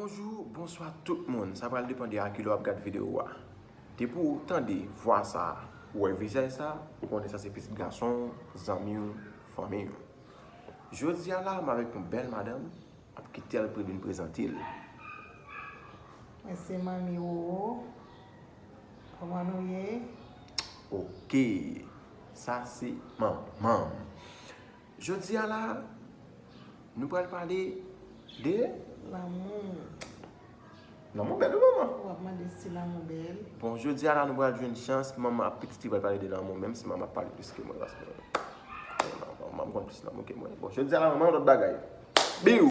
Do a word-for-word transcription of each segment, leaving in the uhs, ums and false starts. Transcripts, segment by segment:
Bonjou, bonswa tout moun. Sa pral depann de a kilè w ap gad videyo a. Depi w tande vwa sa, ou wè vizaj sa, ou konnen sa se pitit gason w, zanmi w, fanmi w. Jodi a la, m avèk yon bèl madanm, m ap kite l pou l vin prezante l. Mwen se Manmi Roro. Kòman nou ye? Ok, sa se manman m. Jodi a la, nou pral pale de lanmou. Lanmou bèl wi manman. Ou ap mande si lanmou bèl. Bon, jodi a la nou pral jwenn chans, manman ak pitit li pral pale de lanmou, menm si manman ap pale plis ke mwen, paske manman konn plis lanmou ke mwen. Bon, jodi a la manman yon lòt bagay. Biw!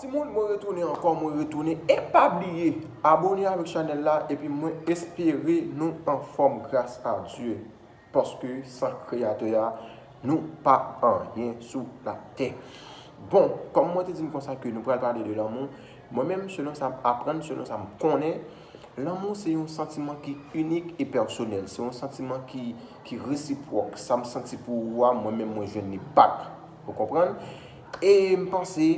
Timoun, mwen retounen ankò, mwen retounen. E pa bliye, abòne avèk chanèl la, epi mwen espere nou anfòm gras a Dye. Paske san kreyatè a, nou pa anyen sou latè. Bon, kòm mwen te di n konsa ke nou pral pale de lanmou, mwen menm, selon sa m aprann, selon sa m konnen, lanmou se yon santiman ki inik e pèsonèl. Se yon santiman ki, ki resipwòk. Sa m santi pou ou a, mwen menm, mwen jwenn li back. Ou konprann? E m panse,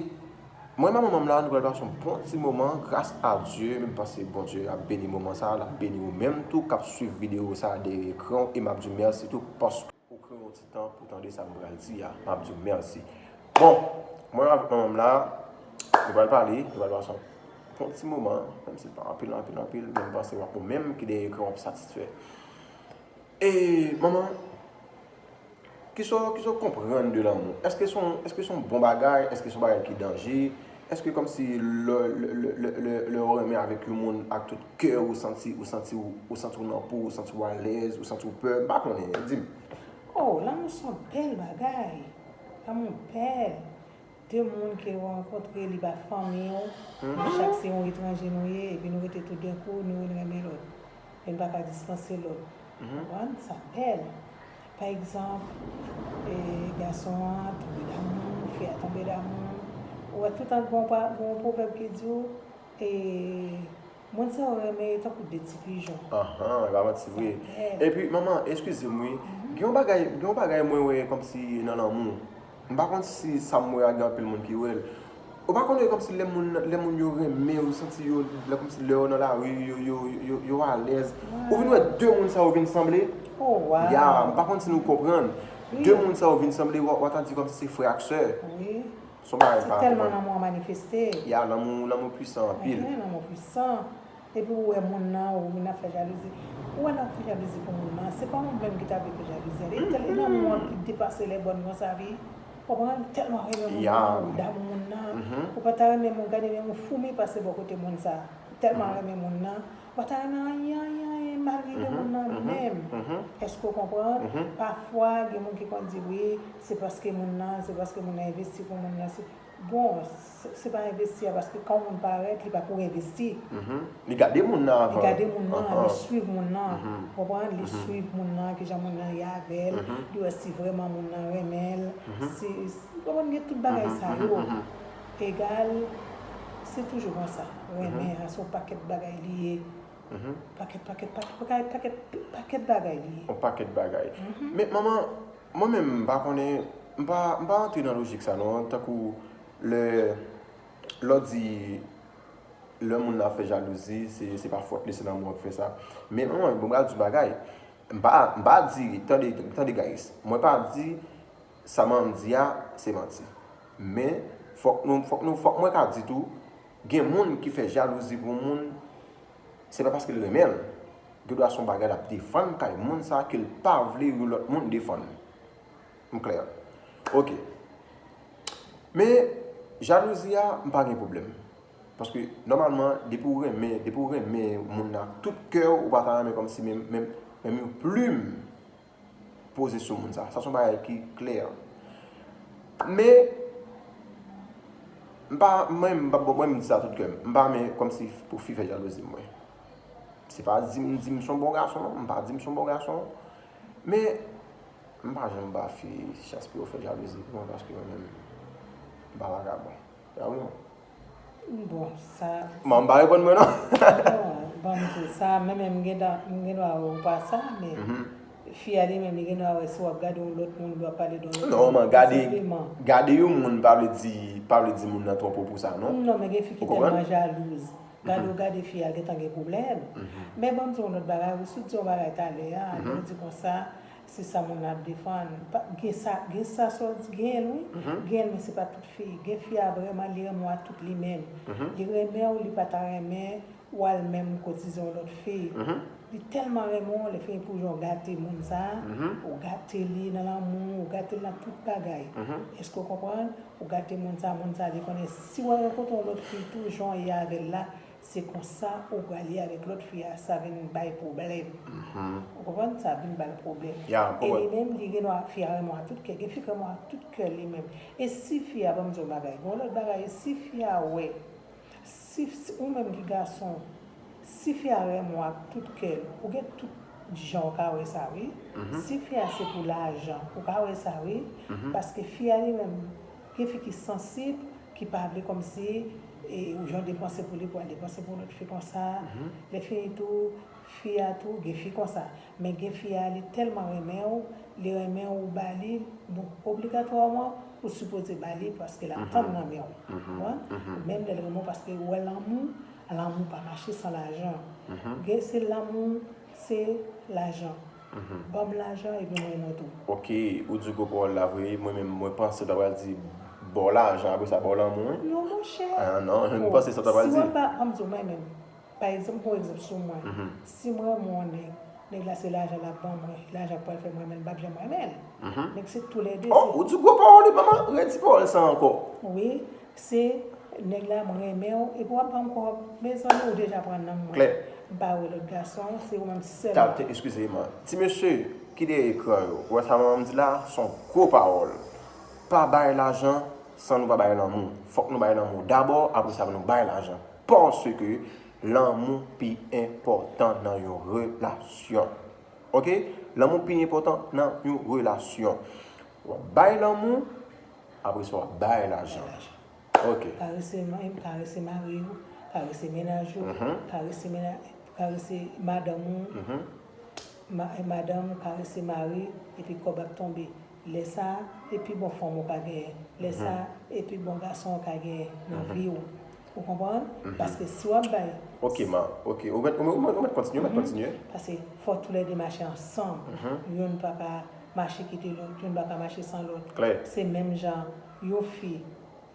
mwen ak manman m la, nou pral pase yon bon ti moman, gras a Dye, m panse Bondye ap beni moman sa, l ap beni ou menm tou k ap swiv videyo sa dèyè ekran w, e m ap di w mèsi tou paske ou kreye yon ti tan pou tande sa m pral di a, m ap di w mèsi. Bon, mwen avèk manman m la, nou pral pale, nou pral pase yon bon ti moman, menm si l pa anpil, anpil, anpil, men m panse w ap ou menm ki dèyè ekran w ap satisfè. E manman, kisa w, kisa w konprann de lanmou? Èske se yon, èske se yon bon bagay? Èske se yon bagay ki danje? Èske kòmsi lè, lè, lè, lè, lè, lè w renmen avèk yon moun ak tout kè w, ou santi, ou santi, ou, ou santi w nan po, ou santi w alèz, ou santi w pè? M pa konnen, di m. Oh, lanmou se yon bèl bagay. Lanmou bèl. De moun ke w rankontre, li pa fanmi w, nou chak se yon etranje nou ye, epi nou rete toudenkou, nou youn renmen lòt. E n pa ka dispanse lòt. Konprann? Sa bèl. Pa egzanp, e, gason an tonbe damou, fi a tonbe damou. Ou wè, toutan gen yon pa-, gen yon pwovèb ki di w, e, moun sa w renmen yo tankou de ti pijon. Ahan, e pa manti vre. Epi, manman, eskize m wi. Gen yon bagay, gen yon bagay mwen wè kòmsi nan lanmou. M pa konn si sa m wè a gen anpil moun ki wè l. Ou pa konnen kòmsi lè moun, lè moun yo renmen, ou santi yo, lè kòmsi lè yo nan lari, yo, yo, yo, yo alèz. Ou vin wè de moun sa yo vin sanble. Oh, wow. Ya, m pa konn si nou konprann. De moun sa yo vin sanble, w a, w a ta di kòmsi se frè ak sè. Wi. Se yon bagay m Se pa tèlman konprann. Lanmou an manifeste. Ya, lanmou, lanmou pwisan anpil. Ehe, lanmou pwisan. Epi ou wè moun nan, ou vin ap fè jalouzi. Ou wè lè w ap fè jalouzi pou moun nan, se pa ou menm ki ta vle fè jalouzi a. E tèl, e lanmou an ki depase lè bòn konsa, wi. Ou konprann? Tèlman renmen moun nan, ou damou moun nan. Ou pa ta renmen moun, gade menm yon foumi pase bò kote moun sa. Ou tèlman renmen moun nan. Ou pa ta renmen anyen, anyen, anyen mal rive moun nan menm. Èske w konprann? Pafwa, gen moun ki konn di, wi, se paske moun nan, se paske moun nan envesti pou moun nan. Se, bon, se, se pa envesti a, paske kan yon moun parèt, li pa pou envesti. Li gade moun nan avan. Li gade moun nan, li swiv moun nan. Konprann? Li swiv moun nan, kijan moun nan ye avè l, li wè si vrèman moun nan renmen l. Si, si, konprann, gen tout bagay sa yo. Egal, se toujou konsa. Renmen an, se yon pakèt bagay li ye. Pakèt, pakèt, pakèt, pakèt, pakèt, pakèt bagay li ye. Yon pakèt bagay. Men manman, mwen menm, m pa konnen, m pa, m pa antre nan lojik sa non, tankou lè, lè w di, lè moun nan ap fè jalouzi, se, se pa fòt li, se lanmou an ki fè sa. Men manman, bon, m pral di yon bagay. M pa, m pa di, tande, tande guys, mwen pa di sa manman m di a, se manti. Men, fòk nou, fòk nou, fòk mwen ka di tou, gen moun ki fè jalouzi pou moun, se pa paske l renmen l. Gen dwa se yon bagay l ap defann kay moun sa ke l pa vle yon lòt moun defann. M klè? Ok. Men, jalouzi a, m pa gen pwoblèm. Paske, nòmalman, depi w renmen, depi w renmen moun nan ak tout kè w, ou pa ta renmen kòmsi menm, menm, menm yon plim poze sou moun sa. Sa se yon bagay ki klè. Men, m pa, mwen, m pa, mwen, m di sa tout kè m. M pa renmen kòmsi pou fi fè jalouzi mwen. Se pa di m, di m se yon bon gason, non. M pa di m se yon bon gason. Men, m pa janm ba fi chans pou yo fè jalouzi pou mwen, paske mwen menm, m pa vagabon. Ya wi, non. Bon, sa. Manman m pa reponn mwen, non. Bon, ban m di w sa, men menm m gen dwa, m gen dwa wè w pa sa, men Fi a li menm, li gen dwa wè si w ap gade yon lòt moun, li ap pale de yon lòt Non, moun. Man, gade, Senpleman. Gade yon moun pa vle di, pa vle di moun nan twonpe w pou sa, non? Non, men gen fi ki Ou konprann? Tèlman jalouz. Gade ou gade fi a, l gentan gen pwoblèm. Men ban m di yon lòt bagay, ou sot di yon bagay talè a, nou di konsa, se sa moun nan ap defann. Pa- Gen sa, gen sa sòti, gen l wi. Gen l, men se pa tout fi. Gen fi a vrèman, li renmen w ak tout li menm. Li renmen w, li pa ta renmen, w al menm kotize yon lòt fi. Li tèlman renmen w, lè fini pou jan w gate moun sa, ou gate li nan lanmou, ou gate l nan tout bagay. Èske w konprann? Ou gate moun sa, moun sa li konnen si w al rankontre yon lòt fi tou, jan w ye avè l la, se konsa ou pral ye avèk lòt fi a, sa vin bay pwoblèm. Ou konprann? Sa vin bay pwoblèm. Ya, m E li konprann. menm, li gen dwa fi a renmen w ak tout kè, gen fi ki renmen w ak tout kè li menm. E si fi a, ban m di w bagay, gen yon lòt bagay, si fi a wè, si, si ou menm ki gason, si fi a renmen w ak tout kè l, ou gen tout jan ou ka wè sa wi. Si fi a se pou lajan, ou ka wè sa wi. Paske fi a li menm, gen fi ki sansib, ki pa vle kòmsi e, ou jan depanse pou li, pou al depanse pou lòt fi konsa. Lè fini tou, fi a tou, gen fi konsa. Men gen fi a, li tèlman renmen w, li renmen w, ou ba li, bon, obligatwaman, ou sipoze ba li paske l ap tann nan men w. Konprann? Menm lè l renmen w, paske ou wè lanmou, lanmou pa mache san lajan. Gen se lanmou, se lajan. Ban m lajan epi m renmen w tou. Ok, ou di gwo pawòl la vre, mwen menm, mwen panse w ta pral di ba w lajan, apre sa ba w lanmou, wi. Non, monchè. Ah, non, m panse sa w ta pral Si di. w ap ba, ban m di w, mwen menm, pa egzanp, m pran egzanp sou mwen. Si m renmen yon nèg, nèg la se lajan l ap ban mwen, lajan k pral fè m renmen l, m p ap janm renmen l. Nèg se toulède, Oh, ou di gwo pawòl, wi, manman, redi pawòl sa ankò. Wi, se nèg la, mwen renmen w, epi w ap ban m kòb, mezanmi, ou deja pran nan mwen. Klè. M pa wè lòt gason, se ou menm Ta, sèlman. te, eskize mwen. Ti mesye ki dèyè ekran yo, ou wè sa manman m di la, se yon gwo pawòl. Pa bay lajan san nou pa bay lanmou. Fòk nou bay lanmou dabò, apre sa nou bay lajan. Paske lanmou pi enpòtan nan yon relasyon. Ok? Lanmou pi enpòtan nan yon relasyon. W ap bay lanmou, apre sa w ap bay lajan. Ok. Karese, karese mari w, karese mennaj ou, karese, mennaj, karese madanm ou, ma, madanm, karese mari, epi kòb ap tonbe. Lè sa, e pi bon fanm ou ka genyen. Lè sa, e pi bon gason ou ka genyen nan vi w. Ou konprann? Paske si w ap bay. Ok, ma. Ok. Ou mèt, ou mèt, ou mèt, ou mèt kontinye, ou mèt kontinye. Paske fò toulède mache ansanm. Youn pa ka mache kite lòt, youn pa ka mache san lòt. Klè. Se menm jan yon fi,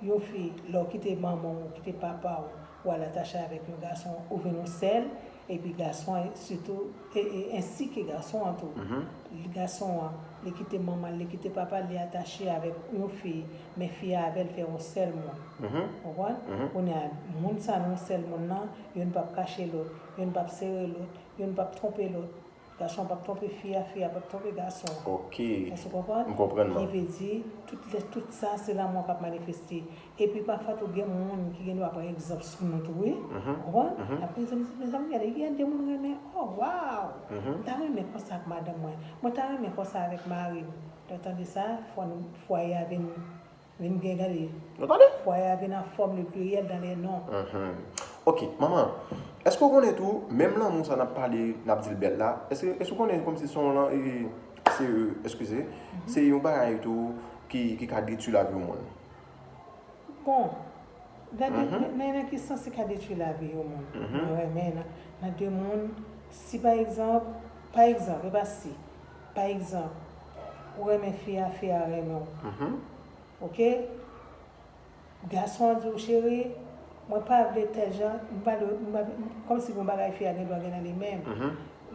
yon fi, lè w kite manman w, ou kite papa w, ou al atache avèk yon gason, ou vin yon sèl, epi gason an, sitou, e, e, ensi ke gason an tou. Li gason an, li kite manman l, li kite papa l, li atache avèk yon fi, men fi a avè l fè yon sèl moun. Ou konprann? Kounye a, moun sa nan yon sèl moun nan, youn p ap kache lòt, youn p ap sere lòt, youn p ap twonpe lòt. Gason p ap twonpe fi a, fi a p ap twonpe gason an. Ok. Èske w konprann? M konprann, man. Ki vle di, tout, lè, tout sa, se lanmou k ap manifeste. Epi pafwa tou gen moun ki gen dwa pran egzanp sou nou tou, wi. Ou konprann? Apre, mezanmi, mezanmi, gade, gen de moun renmen. Oh, waw! M ta renmen konsa ak madanm mwen. Mwen ta renmen konsa avèk mari m. Lè w tande sa, fwa nou, fwaye a vin, vin gen, gade. Nou tande? Fwaye a vin an fòm, le pluriel dans les noms. Ok, manman, èske w konnen tou, menm lanmou sa n ap pale, n ap di l bèl la, èske, èske w konnen kòmsi se yon lan, e, se, eskize, se yon bagay tou ki, ki ka detwi lavi yon moun? Bon, nan, nan, nan, nan ki sans li ka detwi lavi yon moun? Mwen renmen nan, nan de moun, si pa egzanp, pa egzanp, e pa si, pa egzanp, ou renmen fi a, fi a renmen w. Ok? Gason an di w, cheri, mwen pa vle tèl jan, m pa vle, m pa, kòmsi gon bagay fi a gen dwa gen nan li menm.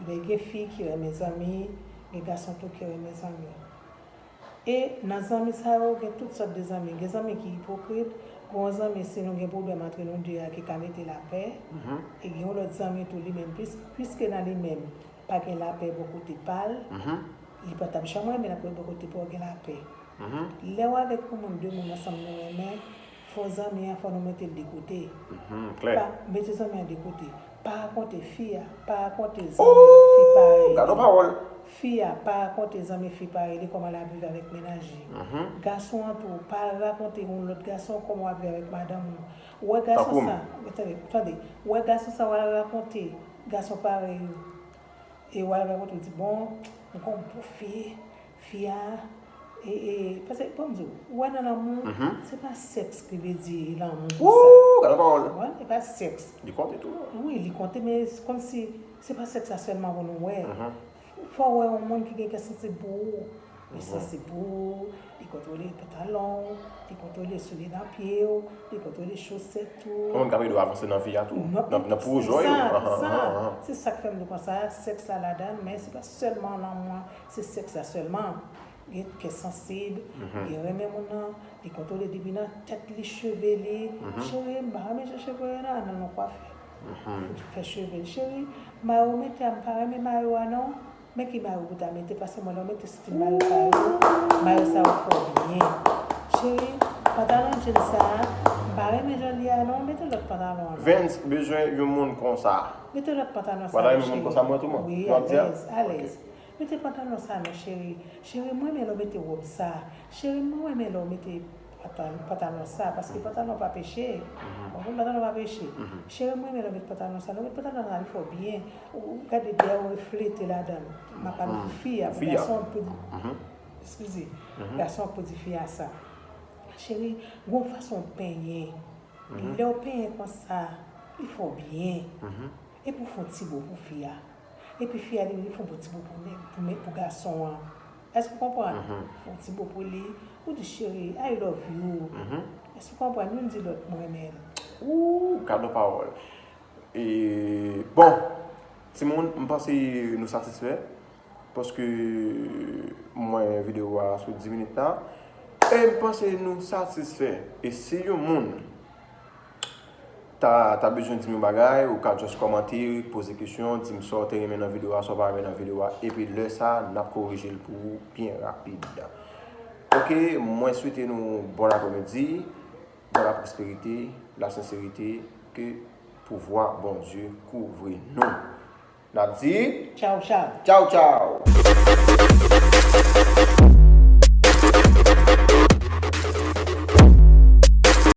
Men gen fi ki renmen zanmi, gen gason tou ki renmen zanmi. E nan zanmi sa yo, gen tout sòt de zanmi. Gen zanmi ki ipokrit, gen yon zanmi, si nou gen pwoblèm antre nou de a, ki ka mete lapè. E gen yon lòt zanmi tou, li menm, plis, piske nan li menm, pa gen lapè bò kote pa l, li pa t ap janm renmen l ap wè bò kote pa w gen lapè. Lè w avèk yon moun, de moun ansanm nou renmen, fò zanmi an, fò nou mete l de kote. Klè. Pa, mete zanmi an de kote. Pa rakonte fi a, pa rakonte zanmi fi parèy li. Gade yon pawòl. Fi a, pa rakonte zanmi fi parèy li kòman l ap viv avèk mennaj li. Gason an tou, pa rakonte yon lòt gason kòman w ap viv avèk madanm ou. Ou wè gason sa, tande, tande, ou wè gason sa, w al rakonte gason parèy ou. E w al rakonte, w di, bon, Mwen konn pou fi, fi a, e, e, paske, bon, m di w, ou wè nan lanmou, se pa sèks ki vle di lanmou konsa. Ooh, gade yon pawòl. Ou konprann? E pa sèks. Li konte tou. Wi, li konte, men kòmsi se pa sèks la sèlman pou nou wè. Fò w wè yon moun ki gen kè sansib pou ou. Li sansib pou ou, li kontwole pantalon w, li kontwole soulye nan pye w, li kontwole chosèt ou. Yon moun k ap ede w avanse nan vi a tou. Nan, nan pwojè yo. Sa, sa. Se sa k fè m di w konsa, sèks la ladan l, men se pa sèlman lanmou an, se sèks la sèlman. Gen kè sansib, gen renmen moun nan, li kontwole depi nan tèt li, cheve li. Cheri, m pa renmen jan cheve w ye non, al nan yon kwafè. Fè cheve l. Cheri, mayo w mete a, m pa renmen mayo a non. Men ki mayo pou ta mete, paske mwen lè w mete stil mayo sa yo, mayo sa yo fè w byen. Cheri, pantalon jeans sa a, m pa renmen jan l ye a non, mete lòt pantalon an non. Vens bezwen yon moun konsa. Mete lòt pantalon sa a non, cheri. Ou pa ta renmen moun konsa mwen tou mwen? Wi, alèz, alèz. Mete pantalon sa a non, cheri. Cheri, m renmen lè w mete wòb sa. Cheri, m renmen lè w mete pantalon, pantalon sa, paske pantalon pa peche. Ou konprann, pantalon pa peche. Cheri, m renmen lè w met pantalon sa. Lè w met pantalon sa, li fè w byen. Ou gade dèyè w reflete ladan l. M ap pale pou fi a, pou gason an pou di, eskize, gason an pou di fi a sa. Cheri, gon fason w penyen. Lè w penyen konsa, li fè w byen. Epi w fè yon ti bo pou fi a. Epi fi a li menm li fè yon ti bo pou nèg, pou, pou gason an. Èske w konprann? Fè yon ti bo pou li. Ou di, cheri, I love you. Èske w konprann? Youn di lòt, mwen renmen l. Ooh, gade yon pawòl. E, bon, timoun, m panse nou satisfè. Paske mwen videyo a sou dis minit la. E m panse nou satisfè. E si yon moun ta, ta bezwen di m yon bagay, ou ka just kòmante, poze kesyon, di m sa w te renmen nan videyo a, sa w pa renmen nan videyo a. Epi lè sa a, n ap korije l pou ou byen rapid. Oke, mwen swete nou bon apremidi, bon la prosperite, la senserite, ke pouvwa Bondye kouvri nou. N ap di. Tchaw, tchaw. Tchaw, tchaw.